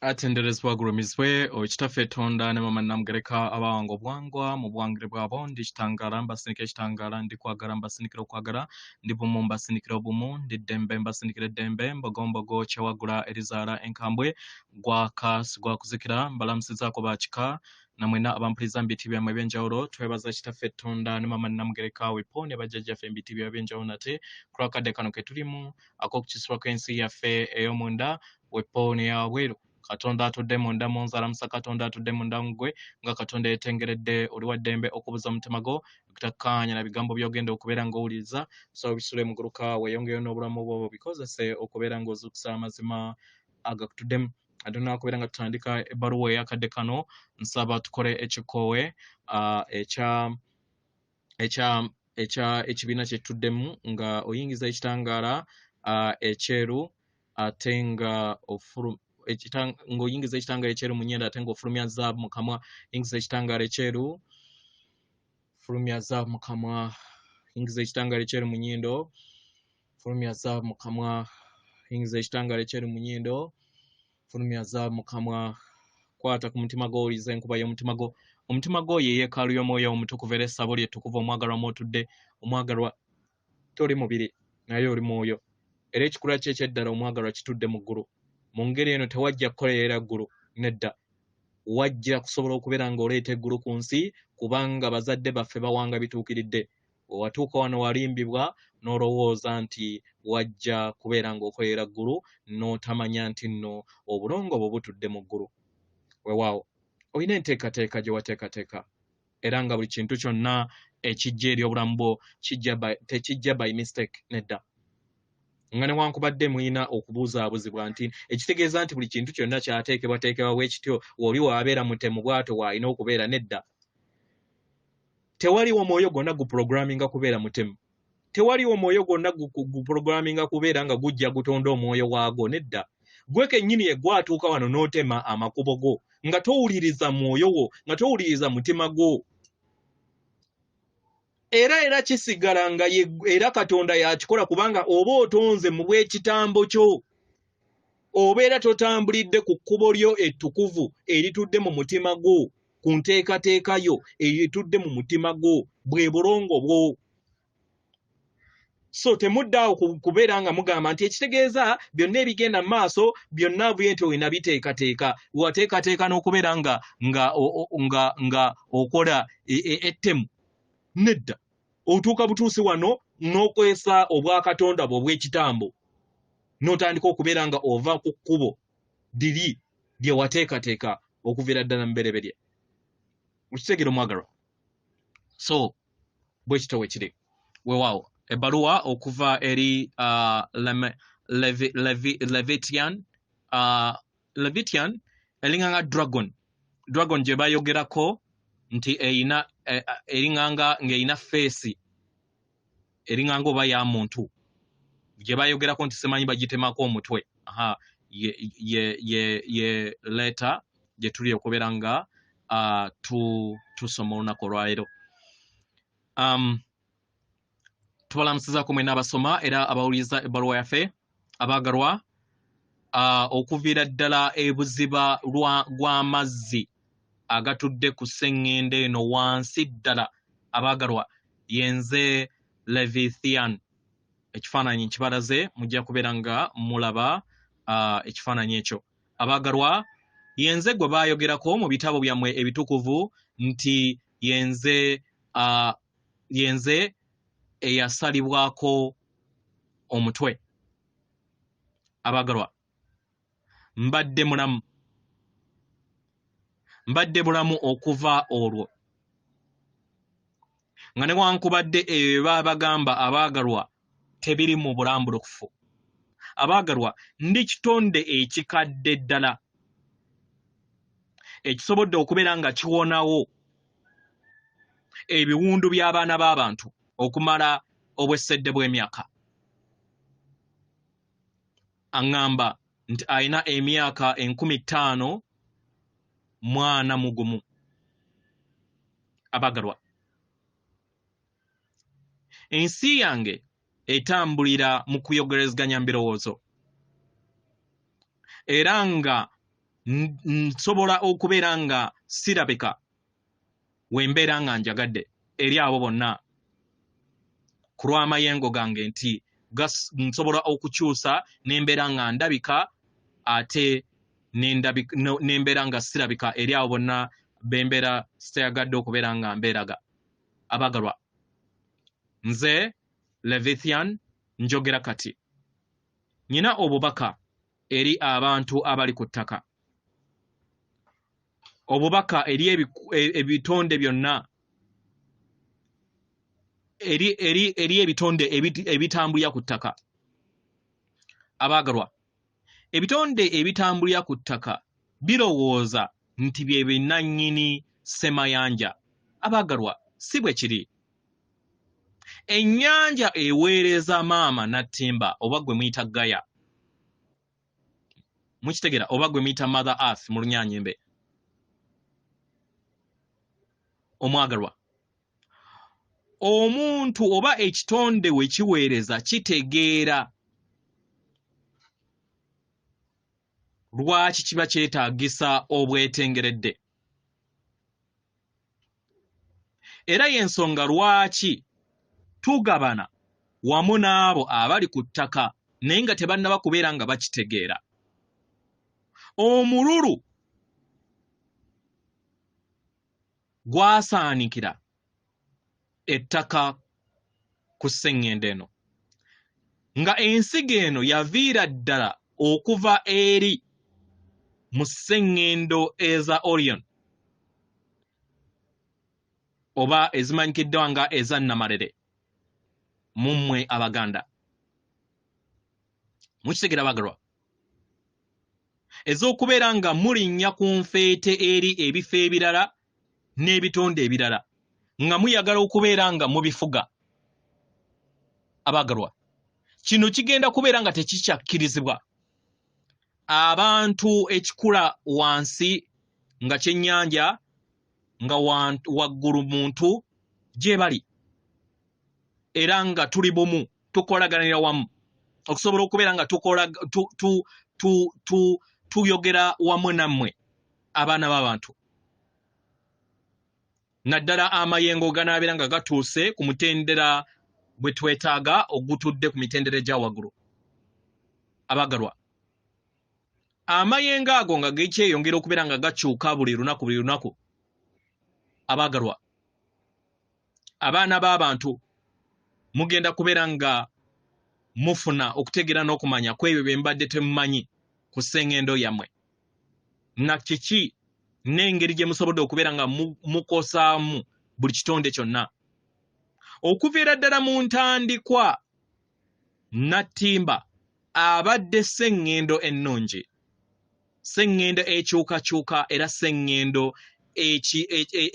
Atenderezebwa agulumizibwe oyo Kitaffe Tonda ne Maama Namugereka abawanga obuwangwa mu buwangire bwabo. Ndi kitangaala mbasindikira ekitangaala, ndi kwagala mbasindikira okwagala, ndi bumu mbasindikira obumu, ndi ddembe mbasindikira eddembe, mbogombogo kyewaggula erizaala enkambwe, gwaka sigwakuzikira. Mbalamusizaako bakika na mwenna abampuliza mu biti byammwe eby'enjawulo. Twebaza Kitaffe Tonda ne Maama Namugereka wepo ne bajjajjaffe mu biti byabwe eby'enjawulo nate ku lw'akadde kano ke tulimu ak'okukisibwa kw'ensi yaffe ey'omunda wepo n'eyawabweru. Katonda atudde munda mu nze alamusa Katonda atudde munda mu ggwe nga Katonda yeetengeredde. Oli wa ddembe okubuza omutima gwo okutakkaanya na bigambo by'ogenda okubeera ng'owuliriza. Nsaba obisule muguluka weeyongeyo n'obulamu bwo obikozese okubeera ng'ozuukusa amazima agakutuddemu. Ate tunakubeera nga tutandika ebbaluwa ey'akadde kano, nsaba tukole ekikoowe ekya ekya ekya ekibiina kye tutuddemu nga oyingiza ekitangaala ekyeru ate nga ng'oyingiza ekitangaala ekyeru mu nnyindo ate ng'ofulumya zaabu mu kamwa. Yingiza ekitangaala ekyeru, fulumya zaabu mu kamwa. Yingiza ekitangaala ekyeru mu nnyindo, fulumya zaabu mu kamwa. Yingiza ekitangaala ekyeru mu nnyindo, fulumya zaabu mu kamwa. Kwata ku mutima gwo, owulize enkuba y'omutima gwo. Omutima gwo ye yeekaalu y'omwoyo omutukuvu era essabo lye ettukuvu omwagalwa mw'otudde. Omwagalwa toli mubiri naye oli mwoyo, era ekikula kye ekyeddala omwagalwa kitudde mu ggulu. Mu ngeri eno tewajja kukolerera ggulu, nedda, wajja kusobola okubeera ng'oleeta eggulu ku nsi, kubanga bazadde baffe bawanga bituukiridde. Bwe watuuka wano walimbibwa n'olowooza nti wajja kubeera ng'okolerera ggulu, n'otamanya nti nno obulongo bwo butudde mu ggulu. Weewaawo olina enteekateeka gye wateekateeka, era nga buli kintu kyonna ekijja eri obulamu bwo tekijja by mistake, nedda. Nga newankubadde mulina okubuuzaabuzibwa nti ekitegeeza nti buli kintu kyonna kyateekebwateekebwa bwe kityo, oli waabeera mutemu bw'atyo w'alina okubeera, nedda. Tewaliwo mwoyo gwonna guprogramminga kubeera mutemu. Tewaliwo mwoyo gwonna guprogramminga kubeera nga gujja gutonda omwoyo waagwo, nedda. Gwe kennyini egwatuuka wano n'otema amakubo go nga towuliriza mwoyo wo, nga towuliriza mutima gwo. Era kisigala nga ye, era Katonda yakikola, kubanga oba otonze mu bw'ekitambo kyo, obeera totambulidde ku kkubo lyo ettukuvu eritudde mu mutima gwo, ku nteekateeka yo eritudde mu mutima gwo, bwe bulongo bwo. So temuddaawo kubeera nga mugamba nti ekitegeeza byonna ebigenda mu maaso byonna bwe nti olina biteekateeka, wateekateeka n'okubeera nga okola ettemu, nedda. Otuuka butuusi wano n'okwesa obwakatonda bwe obw'ekitambo n'otandika okubeera nga ova ku kkubo liri lye wateekateeka okuviira ddala mu bereberye. Okitegeera omwagalwa? So bwe kityo we kiri. Weewaawo ebbaluwa okuva eri Levitian, Levitian eringanga dragon gye bayogerako nti eyina eringanga ng'eyina face eringanga oba ya muntu gye bayogerako nti simanyi bagitemako omutwe. Aha, ye letter gye tuli okubeera nga tusoma olunaku olwaleero. Tubalamusizaako mwenna abasoma era abawuliriza ebbaluwa yaffe abaagalwa, okuviira ddala ebuziba gw'amazzi agatudde ku sseŋŋendo eno wansi ddala. Abaagalwa, yenze Levithian. Ekifaananyi nkibalaze, mujja kubeera nga mulaba ekifaananyi ekyo. Abaagalwa, yenze gwe baayogerako mu bitabo byammwe ebitukuvu nti yenze eyasalibwako omutwe. Abaagalwa, mbadde mulamu, mbadde bulamu okuva olwo, nga newankubadde ebyo bye baba bagamba abaagalwa tebiri mu bulambulukufu. Abaagalwa, ndi kitonde ekikadde ddala ekisobodde okubeera nga kiwonawo ebiwundu by'abaana b'abantu okumala obwessedde bw'emyaka. Aŋŋamba nti alina emyaka 5401. Abaagalwa, ensi yange etambulira mu kuyogerezeganya mu birowoozo, era nga Nsobola okubeera nga sirabika we mbeera nga njagadde eri abo bonna ku lw'amayengo gange nti nsobola okukyusa ne mbeera nga ndabika ate nembeera nga sirabika eri abo bonna bembeera sitayagadde okubeera nga mbeeraga. Abagalwa, nze Levithian njogera kati nyina obubaka eri abantu abali ku ttaka, obubaka eri ebitonde byonna, eri ebitonde ebitambulira ku ttaka. Abaagalwa, ebitonde ebitambulira ku ttaka birowooza nti bye binannyini ssemayanja. Abaagalwa, si bwe kiri. Ennyanja eweereza maama Nattimba oba gwe muyita Gaya, mukitegera, oba gwe muyita Mother Earth mu Lunyanyembe. Omwagalwa, omuntu oba ekitonde we kiweereza kitegeera lwaki kiba kyetaagisa obwetengeredde, era y'ensonga lwaki tugabana wamu n'abo abali ku ttaka naye nga tebannaba kubeera nga bakitegeera. Omululu gwasaanikira ettaka ku sseŋŋendo eno, nga ensigo eno yaviira ddala okuva eri mu sseŋŋendo eza Orion oba ezimanyikiddwa nga eza Namalere mu mmwe Abaganda. Mukitegera abagalwa, ez'okubeera nga mulinnya ku nfeete eri ebifo ebirala n'ebitonde ebirala nga muyagala okubeera nga mubifuga. Abagalwa, kino kigenda kubeera nga tekikyakkirizibwa. Abantu ekikula wansi nga kyennyanja nga waggulu muntu gye bali, era nga tuli bumu, tukolaganira wamu okusobola okubeera nga tuyogera wamu nammwe abaana b'abantu, naddala amayengo ganaabeera nga gatuuse ku mutendera gwe twetaaga ogutudde ku mitendera egya waggulu. Abagalwa, amayengo ago nga gekyeyongera okubeera nga gakyuka buli lunaku buli lunaku, abagalwa, abaana b'abantu mugenda kubeera nga mufuna okutegeera n'okumanya ku ebyo bye mubadde temumanyi ku ssengendo yammwe na kiki n'engeri gye musobodde okubeera nga mukosaamu buli kitonde kyonna. Okuviira ddala mu ntandikwa, Nattimba abadde sseŋŋendo ennungi, sseŋŋendo ekyukakyuka era sseŋŋendo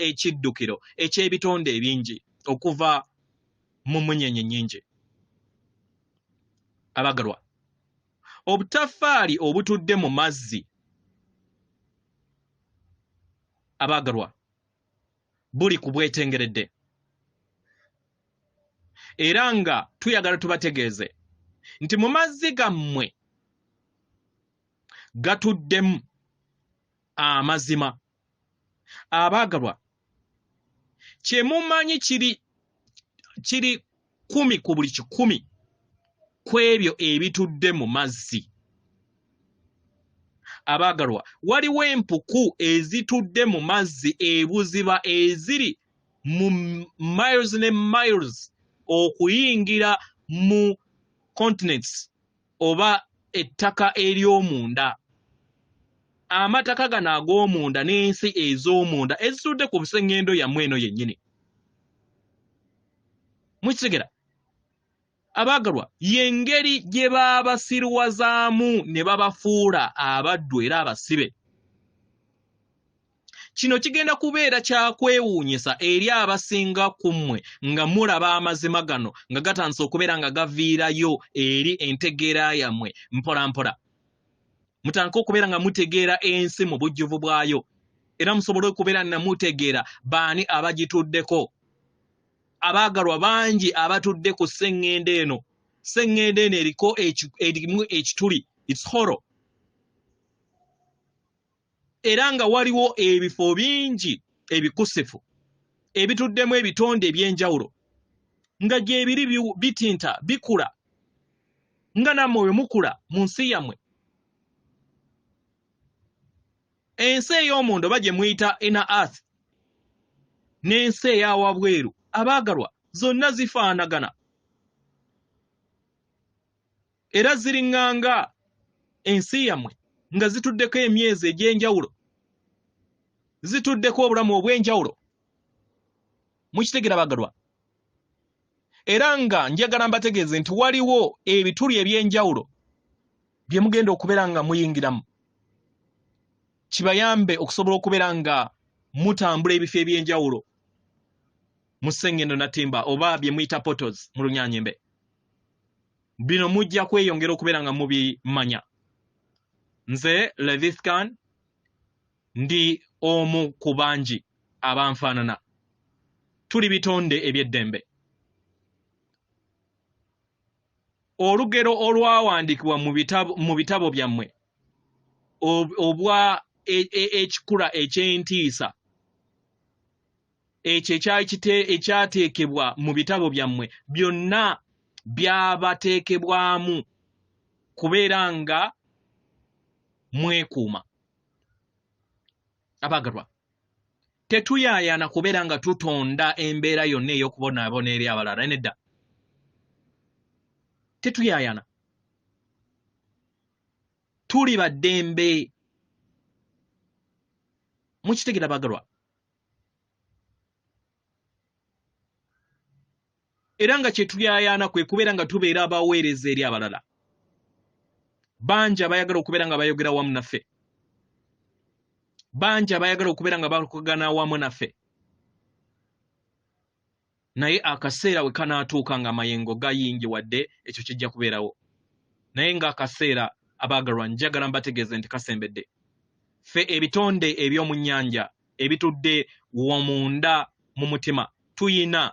ekiddukiro eky'ebitonde ebingi okuva mu mmunyenye nnyingi. Abagalwa, obutaffaali obutudde mu mazzi, abagalwa, buli ku bwetengeredde, era nga tuyagala tubategeeze nti mu mazzi gammwe gatuddemu amazima. Abaagalwa, kye mumanyi kiri 10 ku buli 100 ku ebyo ebitudde mu mazzi. Abaagalwa, waliwo empuku ezitudde mu mazzi ebuziba eziri mu miles ne miles okuyingira mu continents oba ettaka ery'omunda, amataka gano ag'omunda n'ensi ez'omunda ezitudde ku buseŋŋendo yammwe eno yennyini. Mukitegera abaagalwa, y'engeri gye baabasirwazaamu ne babafuula abaddu era abasibe. Kino kigenda kubeera kyakwewuunyisa eri abasinga ku mmwe nga mulaba amazima gano nga gatandise okubeera nga gaviirayo eri entegeera yammwe mpola mpola. Mutandike okubeera nga mutegeera ensi mu bujjuvu bwayo, era musobole okubeera nga mutegeera baani abagituddeko. Abaagalwa, bangi abatudde ku sseŋŋendo eno. Sseŋŋendo eno eriko erimu ekituli, it's hollow. Era nga waliwo ebifo bingi ebikusifu ebituddemu ebitonde eby'enjawulo nga gyebiri bitinta bikula nga nammwe bwe mukula mu nsi yammwe. Ensi ey'omunda oba gye muyita inner earth n'ensi eyawabweru, abaagalwa, zonna zifaanagana era ziriŋŋanga ensi yammwe nga zituddeko emyezi egy'enjawulo, zituddeko obulamu obw'enjawulo. Mukitegera bagalwa? Era nga njagala mbategeeze nti waliwo ebituli eby'enjawulo bye mugenda okubeera nga muyingiramu, kibayambe okusobola okubeera nga mutambula ebifo eby'enjawulo mu Ssengendo Natimba oba bye muyita portals mu Lunyanyembe. Bino mujja kweyongera okubeera nga mubimanya. Nze Levithan ndi omu ku bangi abanfaanana. Tuli bitonde eby'eddembe. Olugero olwawandiikibwa mu bitabo byammwe obwa ekikula eky'entiisa ekyo ekyateekebwa mu bitabo byammwe byonna byabateekebwamu kubeera nga mwekuuma. Abaagalwa, tetuyaayaana kubeera nga tutonda embeera yonna ey'okubonaabona eri abalala, nedda, tetuyaayaana. Tuli ba ddembe. Mukitegera baagalwa? Era nga kye tuyayaana kwe kubeera nga tubeera abaweereza eri abalala. Bangi abayagala okubeera nga bayogera wamu naffe, bangi abayagala okubeera nga bakugana wamu naffe, naye akaseera we kanaatuuka nga amayengo gayingi wadde ekyo kijja kubeerawo. Naye ng'akaseera, abaagalwa, njagala mbategeeze nti kasembedde. Ffe ebitonde eby'omu nnyanja ebitudde munda mu mutima tuyina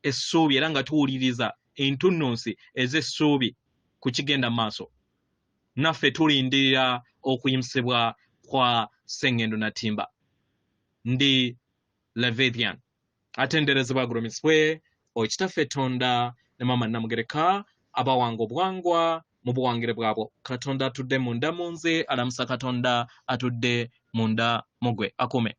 essuubi era nga tuwuliriza entunnunsi ez'essuubi ku kigenda mu maaso. Naffe tulindirira okuyimusibwa kwa Ssengendo Natimba. Ndi Leviathan atenderezebwa agulumizibwe Okitaffe Tonda ne Maama Namugereka abawanga obuwangwa mu buwangire bwabwo. Katonda atudde munda mu nze alamusa Katonda atudde munda mu gwe akume.